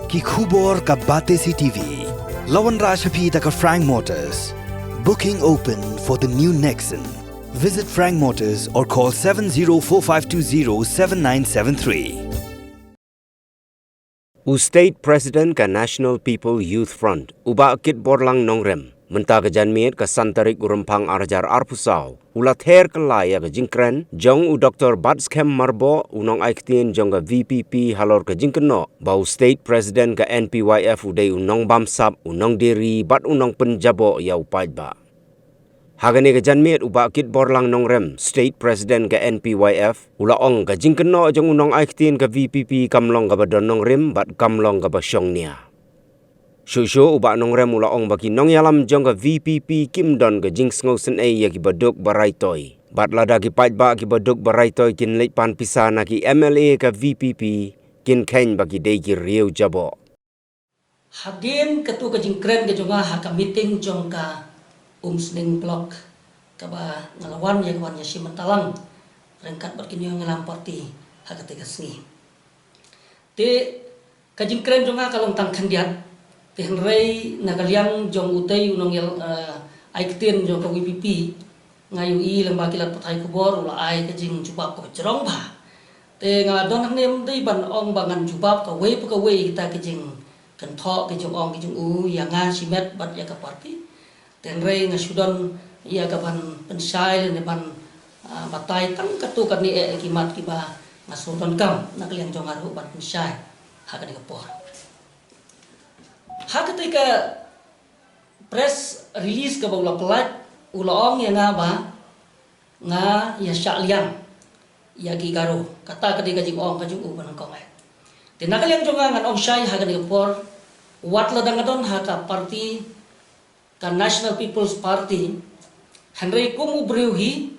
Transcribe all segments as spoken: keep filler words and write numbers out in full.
Ki khubor ka Batesi T V. La wanrah sha phi da ka Frank Motors. Booking open for the new Nexon. Visit Frank Motors or call seven zero four five two zero seven nine seven three. U State President ka National People Youth Front, u Bah Kitborlang Nongrem, mynta ka janmiet ka san tarik u Rymphang ar hajar arphew saw, u la ther kylla ïa ka jingkren jong u Doktor Batskhem Myrboh, u nongai ktien jong ka V P P, halor ka jingkynnoh ba u State President ka N P Y F u dei u nongbamsap, u nongdiri bad u nongpynjaboh ïa u paidbah. Ha kane ka janmiet, u Bah Kitborlang Nongrem, State President ka N P Y F, u la ong ka jingkynnoh jong u nongai ktien ka V P P kam long kaba don nongrim bad kam long kaba shongnia. Shuh shuh, u Bah Nongrem u la ong ba ki nongïalam jong ka V P P kim don ka jingsngewsynei ïa ki baduk baraitoi. Bad lada ki paidbah ki baduk baraitoi kin leit pan pisa na ki M L A ka V P P, kin kheiñ ba ki dei ki riew jaboh. Hadien katu ka jingkren ka jong nga ha ka meeting jong ka Umsning Block, kaba nga la wan ïa ka wan ïa shi mynta lang, ryngkat bad ki nongïalam party ha kata ka sngi. Te ka jingkren jong nga ka long tang khyndiat, te hynrei na ka liang jong utei u nong ïal, eh, ai ktien jong ka V P P, nga ïohi lem ba ki lad pathai khubor u la ai ka jingjubab kaba jrong bha. Te nga don hangne ym dei ban ong ba ngan jubab kawei pa kawei kita ki jingkynthoh, ki jingong, ki jingu ïa nga shimet bad ïa ka party. Te hynrei nga shu don ïa ka ban pynshai lane ban, ah, batai tang katu kane eh ki mat kiba nga shu donkam na ka liang jong nga ruh ban pynshai ha kane ka por. Ha kata ka press release kaba u la pynlait, u la ong ïa nga ba nga ïa shah liang ïa ki Garo. Kata ka dei ka jingong ka jong u ba nyngkong eh. Te na ka liang jong nga ngan ong shai ha kane ka por, wat la dang nga don ha ka party ka National People's Party, hynrei kum u briew hi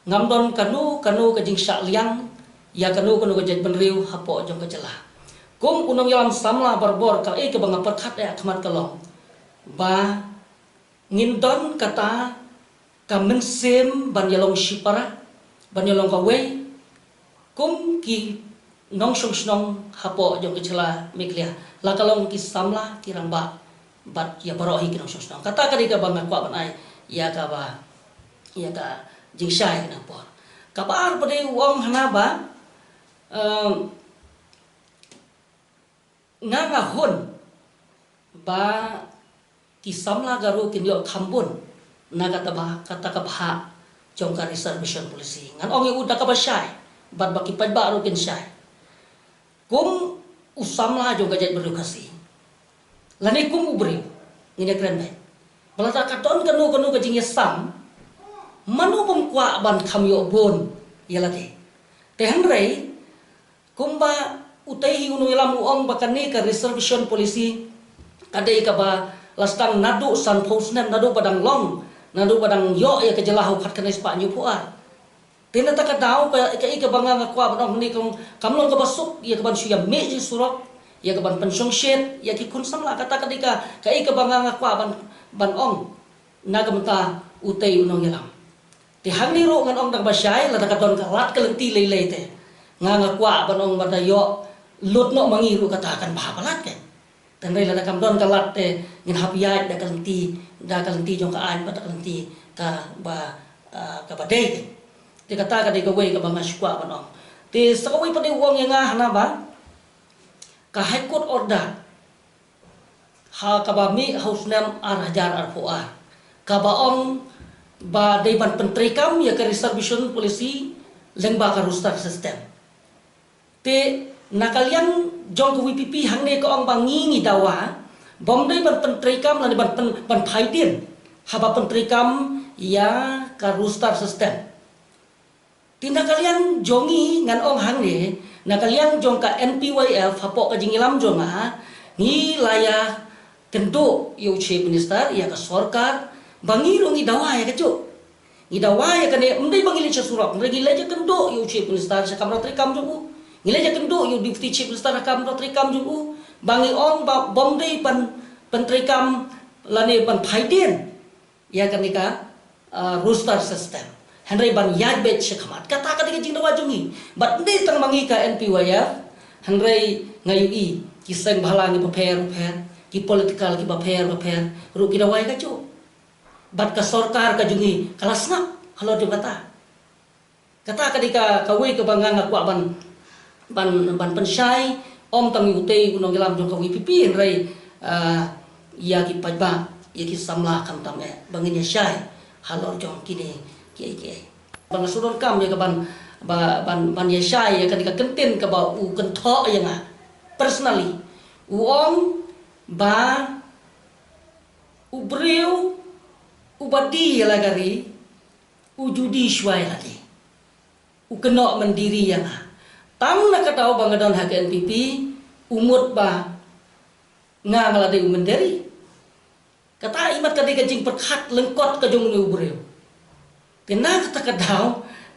ngam don kano kano ka jingshah liang ïa kano kano ka jaitbynriew hapoh jong ka jylla. Kum u nongïalam samla barabor, kaei kaba nga pyrkhat ïa ha khmat ka long ba ngin don kata ka mynsiem ban ïalong shipara, ban ïalong kawei kum ki nongshong shnong hapoh jong ka jylla Meghalaya, la ka long ki samla, ki rangbah bad ïa baroh hi ki nongshong shnong. Kata ka dei kaba nga kwah ban ai ïa kaba, ïa ka jingshai ha kane ka por. Kaba ar pat dei u ong hana ba, em, nga nga hun ba ki samla Garo kin ïoh kham bun na kata ba, kata ka bhah jong ka reservation policy. Ngan ong ïa u da kaba shai bad ba ki paidbah ruh kin shai. Kum u samla jong ka jaitbynriew Khasi, lane kum u briew, ngin ïa kren beit ba lada ka don kano kano ka jingïasam, mano bym kwah ban kham ïoh bun ïa lade. Te hynrei kumba utei hi u nongïalam u ong ba kane ka reservation policy ka dei kaba la sdang naduh sanphew snem, naduh ba dang long, naduh ba dang ïoh ïa ka jylla ha u khatkhyndai spah hynñiewphew ar. Te na kata ka daw ka, kaei kaba nga nga kwah ban ong hangne ka long, kam long kaba suk ïa ka ban shu ïa mih ïa surok, ïa ka ban pynshongshit ïa ki khun samla. Kata ka dei ka, kaei kaba nga nga kwah ban, ban ong na ka bynta utei u nongïalam. Te hangne ruh ngan ong da kaba shai, lada ka don ka lad ka lynti lei lei te nga nga kwah ban ong ba da ïoh lut noh ma ngi ruh kata kan bha palat kein. Te hynrei lada kam don ka lad te ngin hap ïaid da ka lynti, da ka lynti jong ka aiñ bad da ka lynti kaba, ah, kaba dei kein. Te kata ka dei kawei kaba nga shu kwah ban ong. Te sa kawei pat dei u ong ïa nga hana ba ka High Court order ha kaba mih ha u snem ar hajar arphew ar, kaba ong ba dei ban pyntreikam ïa ka reservation policy lyngba ka roster system. Te na ka liang jong ka V P P hangne ka ong ba ngi ngi dawa bym dei ban pyntreikam lane ban pyn, ban phai dien haba pyntreikam ïa ka roster system. Te na ka liang jong ngi ngan ong hangne, na ka liang jong ka N P Y F hapoh ka jingïalam jong nga, ngi la ïa kynduh ïa u Chief Minister, ïa ka sorkar, ba ngi ruh ngi dawa ïa kajuh. Ngi dawa ïa kane, ym dei ba ngi leit sha surok, hynrei ngi leit ïa kynduh ïa u Chief Minister sha kamra treikam jong u. Ngi leit ïa kynduh ïa u Deputy Chief Minister ha kamra treikam jong u, ba ngi ong ba bym dei ban pyntreikam lane ban phai dien ïa kane ka, ah, roster system. Hynrei ban ïaid beit sha khmat. Kata ka dei ka jingdawa jong ngi. Bad ym dei tang ma ngi ka N P Y F, hynrei nga ïohi Ki seng bhalang ki bapher bapher, ki political ki bapher bapher ruh ki dawai kajuh. Bad ka sorkar ka jong ngi ka la sngap halor jong kata. Kata ka dei ka, kawei kaba nga nga kwah ban, ban, ban pynshai, ym tang ïa utei u nongïalam jong ka VPP, hynrei, ah, ïa ki paidbah, ïa ki samla khamtam eh ba ngin ïa shai halor jong kine kiei kiei. Ba nga shu donkam ïa ka ban, ba, ban, ban ïa shai ïa kane ka kyntien kaba u kynthoh ïa nga personally. U ong ba u briew uba die ïa la ka ri, u ju die shuwa ïa lade. U kynnoh mynder ïa nga. Tang na ka daw ba nga don ha ka NPP, u mut ba nga nga la dei u mynder. Kata imat ka dei ka jingpyrkhat lyngkot ka jong une u briew. Te na kata ka daw,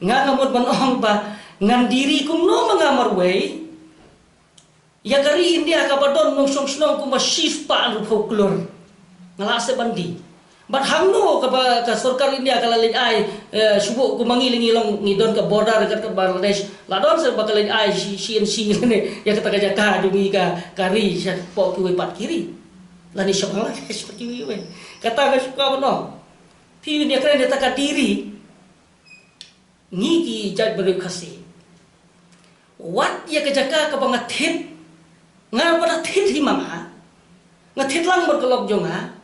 nga nga mut ban ong ba ngan die kumno ma nga marwei ïa ka ri India kaba don nongshong shnong kumba shispah hynriewphew klur. Nga la sep ban die. Bad hangno kaba ka sorkar India ka la leit ai, eh, shu bun kumba ngi lei ngi long ngi don ka border kat ka Bangladesh. La don seh ba ka leit ai shi, shi, shi ne ïa kata ka jaka jong ngi ka, ka ri shapoh kiwei pat ki ri. Lane sha Bangladesh pat kiwei wei. Kata ka shu ka ban ong. Phi ïa kren ïa kata ka die. Ngi ki jaitbynriew Khasi, wat ïa ka jaka kaba nga thied, nga pat da thied hi ma nga, nga thied lang bad ka lok jong nga.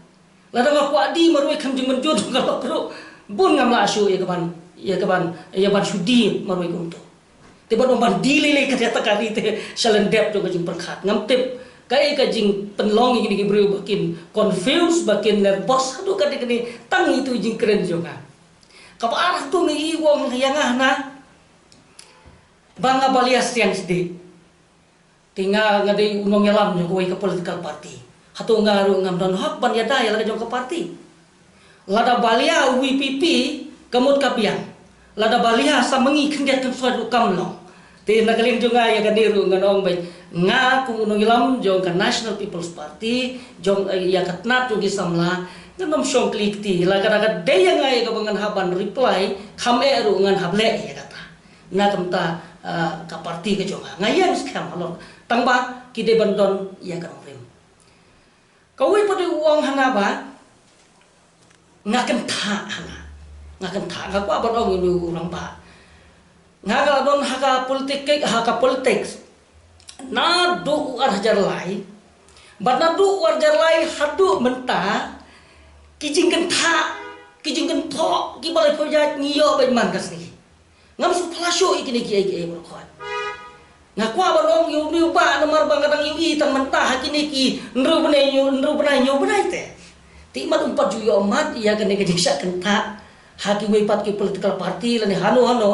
Lada nga kwah die marwei kham jingmynjur jong ka lok ruh, bun ngam lah shuh ïa ka ban, ïa ka ban, ïa ban shu die marwei kumto. Te ban ong ban die lei lei ka dei kata ka ri te shalyndet jong ka jingpyrkhat. Ngam tip kaei ka jingpynlong ïa kine ki briew ba kin confuse, ba kin nervous haduh ka dei kane tang ïa itu i jingkren jong nga. Kaba ar hato nga i wong ïa nga hana ba nga balia siang sdih. Te nga nga dei u nongïalam jong kawei ka political party. Hato nga ruh ngam don hok ban ïada ïa la ka jong ka party. Lada balia VPP ka mut ka biang. Lada balia sa ma ngi khyndiat khynsoit ruh kam long. Te na ka liang jong nga ïa kane ruh ngan ong beit nga kum u nongïalam jong ka National People's Party jong, eh, ïa ka tnat jong ki samla ngan ym shong kli kti la ka da ka dei ïa nga ïa kaba ngan hap ban reply kham eh ruh ngan hap leh ïa kata. Na ka bynta, ah, ka party ka jong nga. Nga ïeng skhem halor. Tang ba ki dei ban don ïa ka nongrim. Kawei pat u ong hana ba nga kynthah hana. Nga kynthah, nga kwah ban ong ïa u rangbah. Nga nga la don ha ka politik, ha ka politics naduh u ar hajar lai. Bad naduh u ar hajar lai haduh mynta ki jingkynthah, ki jingkynthoh kiba laiphew jait ngi ïoh beit man ka sngi. Ngam shu plashu ïa kine kiei kiei baroh khoit. Nga kwah ban ong ïa u briew ba namar ba nga dang ïohi tang mynta ha kine ki hynriew bnai hynñiew, hynriew bnai hynñiew bnai te. Te imat um pat ju ïoh mat ïa kane ka jingshah kynthah ha kiwei pat ki political party lane hano hano.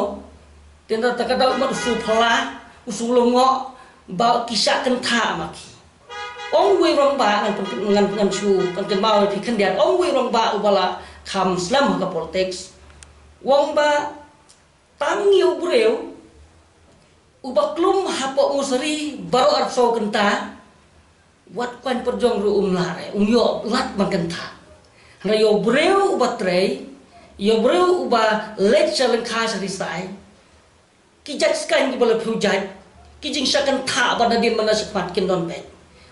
Te nda ta ka dei imat u shu pla, u shu lyngngoh ba ki shah kynthah ma ki. Ong wei rangbah ngan pyn-, ngan, ngan shu pynkynmaw ïa phi khyndiat. Ong wei rangbah uba la kham slem ha ka politics. Ong ba tang ïa u briew uba klum hapoh Muirsari baroh arphew kynta, wat kwah pyrjong ruh um lah re, um ïoh lad ban kynthah. Hynrei ïa u briew uba trei, ïa u briew uba leit sha lyngkha sha risai, ki jait skaiñ kiba laiphew jait, ki jingshah kynthah ba nadien mynta shakhmat kin don beit.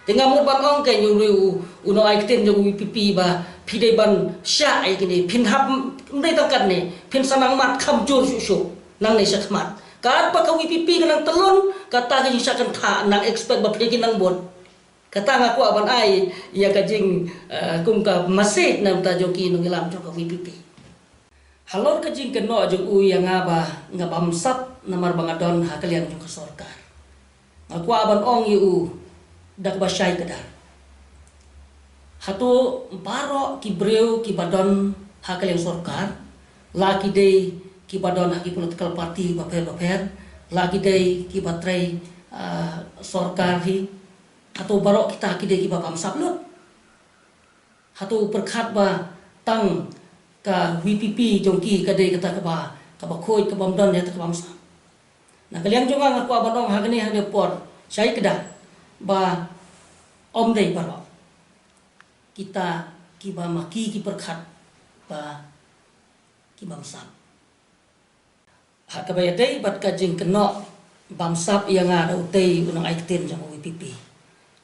Te nga mut ban ong kein ïa u, u nongai ktien jong u VPP ba phi dei ban shah ïa kine, phin hap ym dei tang katne, phin sa nang mad kham jur shuh shuh nangne shakhmat. Katba ka VPP ka nang tyllun, kata ka jingshah kynthah nang expect ba phi kin nang bud. Kata nga kwah ban ai ïa ka jing, eh, kum ka message na bynta jong ki nongïalam jong ka VPP. Halor ka jingkynnoh jong u ïa nga ba nga bamsap namar ba nga don ha ka liang jong ka sorkar. Nga kwah ban ong ïa u da kaba shai kdar. Hato baroh ki briew kiba don ha ka liang sorkar, la ki dei kiba don ha ki political party bapher bapher, la ki dei kiba trei, ah, sorkar hi, hato baroh kita ki dei kiba bamsap lut? Hato u pyrkhat ba tang ka VPP jong ki ka dei kata kaba, kaba khuid, kaba ym don ïa kata ka bamsap? Na ka liang jong nga nga kwah ban ong ha kane ha kane por shai kdar ba ym dei baroh kita kiba ma ki ki pyrkhat ba ki bamsap. Ha kaba ïadei bad ka jingkynnoh bamsap ïa nga da utei u nongai ktien jong u VPP.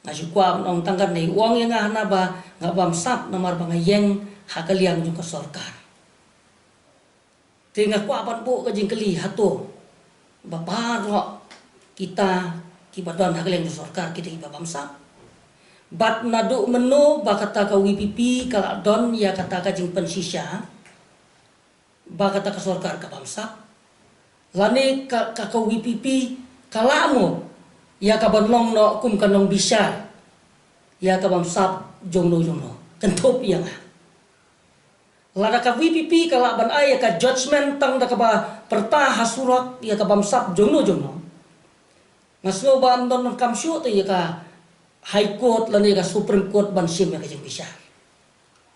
Nga shu kwah ban ong tang katne, u ong ïa nga hana ba nga bamsap namar ba nga ïeng ha ka liang jong ka sorkar. Te nga kwah ban buh ka jingkylli hato ba baroh kita kiba don ha ka liang jong sorkar kita kiba bamsap? Bad naduh mynno ba kata ka VPP ka la don ïa kata ka jingpynshisha ba kata ka sorkar ka bamsap? Lane ka, ka, ka VPP ka la mo ïa ka ban long noh kum ka nongbishar ïa ka bamsap jongno jongno? Kynthup ïa nga. Lada ka VPP ka lah ban ai ïa ka judgment tang da kaba pyrta ha surok ïa ka bamsap jongno jongno, nga sngew ba ym don kam shuh te ïa ka High Court lane ka Supreme Court ban shim ïa ka jingbishar.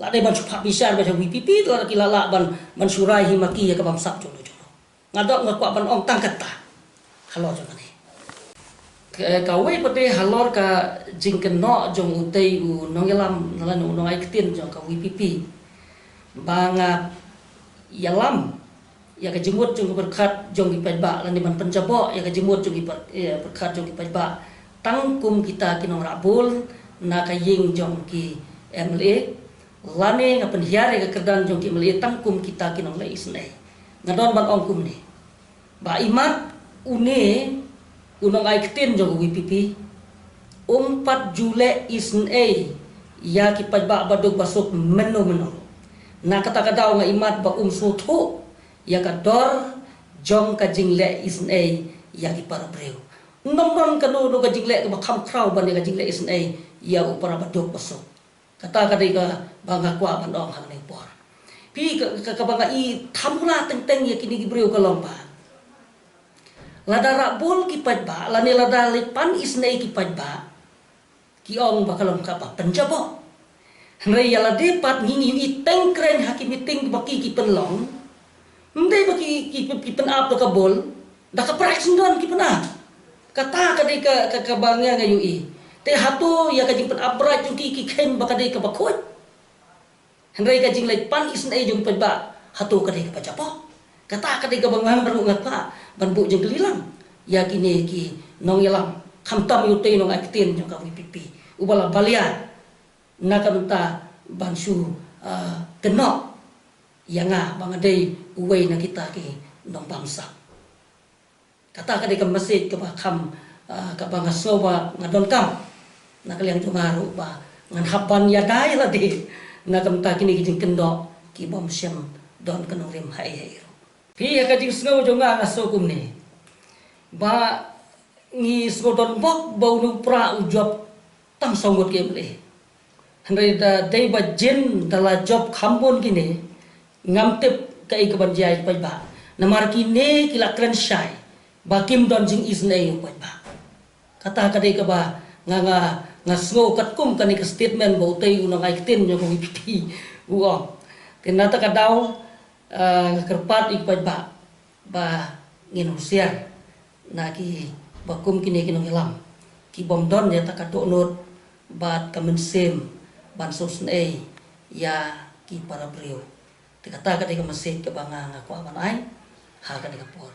Lah dei ban shu phah bishar ba ïa VPP lada ki lah lah ban, ban shu rai hi ma ki ïa ka bamsap jongno jongno. Nga dok nga kwah ban ong tang kata halor jong kane. Ka, kawei pat de halor ka jingkynnoh jong utei u nongïalam lane u nongai ktien jong ka VPP ba nga ïalam ïa ka jingmut jong ki pyrkhat jong ki paidbah lane ban pynjaboh ïa ka jingmut jong ki pyr-, ïa pyrkhat jong ki paidbah tang kum kita ki nongrah bul na ka ïing jong ki MLA. Lane nga pynhiar ïa ka kyrdan jong ki MLA tang kum kita ki nongleh isynei. Nga don ban ong kumne ba imat une u nongai ktien jong ka VPP um pat ju leh isynei ïa ki paidbah ba duk ba suk mynno mynno. Na kata ka daw nga imat ba um sngewthuh ïa ka dor jong ka jingleh isynei ïa ki para briew. Ym don kano kano ka jingleh kaba kham khraw ban ïa ka jingleh isynei ïa u para ba duk ba suk. Kata ka dei kaba nga kwah ban ong ha kane ka por. Phi, ka, ka, kaba nga i thamula teng teng ïa kine ki briew ka long ba lada rah bul ki paidbah lane lada leit pan isynei ki paidbah, ki ong ba ka long kaba pynjaboh. Hynrei ïa lade pat ngi ngi ïohi teng kren ha ki meeting ba ki ki pynlong. Ym dei ba ki, ki, ki pyn-ap da ka bul, da ka bright syndon ki pyn-ap. Kata ka dei ka, ka, kaba nga nga ïohi. Te hato ïa ka jingpyn-ap bright jong ki ki kheiñ ba ka dei kaba khuid? Hynrei ka jingleit pan isynei jong ki paidbah hato ka dei kaba jaboh? Kata ka dei kaba nga ruh nga kwah ban buh jingkylli lang ïa kine ki nongïalam, khamtam ïa utei u nongai ktien jong ka VPP uba la balia na ka bynta ban shu, ah, kynnoh ïa nga ba nga dei uwei na kita ki nongbamsap. Kata ka dei ka message kaba kham, ah, kaba nga sngew ba nga donkam na ka liang jong nga ruh ba ngan hap ban ïada ïa lade na ka bynta kine ki jingkynnoh ki bym shym don ka nongrim haei haei ruh. Phi, ha ka jingsngew jong nga nga sngew kumne ba ngi sngew donbok ba une u Prah u jop tang saw ngut ki MLA. Hynrei da dei ba jin da la jop kham bun kine, ngam tip kaei kaban jia ïa ki paidbah. Namar kine ki la kren shai ba kim don jingisynei ïa u paidbah. Kata ka dei kaba nga, nga, nga sngew katkum kane ka statement ba utei u nongai ktien jong ka VPP u ong. Te na kata ka daw, ah, nga kyrpad ïa ki paidbah ba ngin husiar na kiba kum kine ki nongïalam ki bym don ïa kata ka dohnud bad ka mynsiem ban sngewsynei ïa ki para briew. Te kata ka dei ka message kaba nga, nga kwah ban ai ha kane ka por.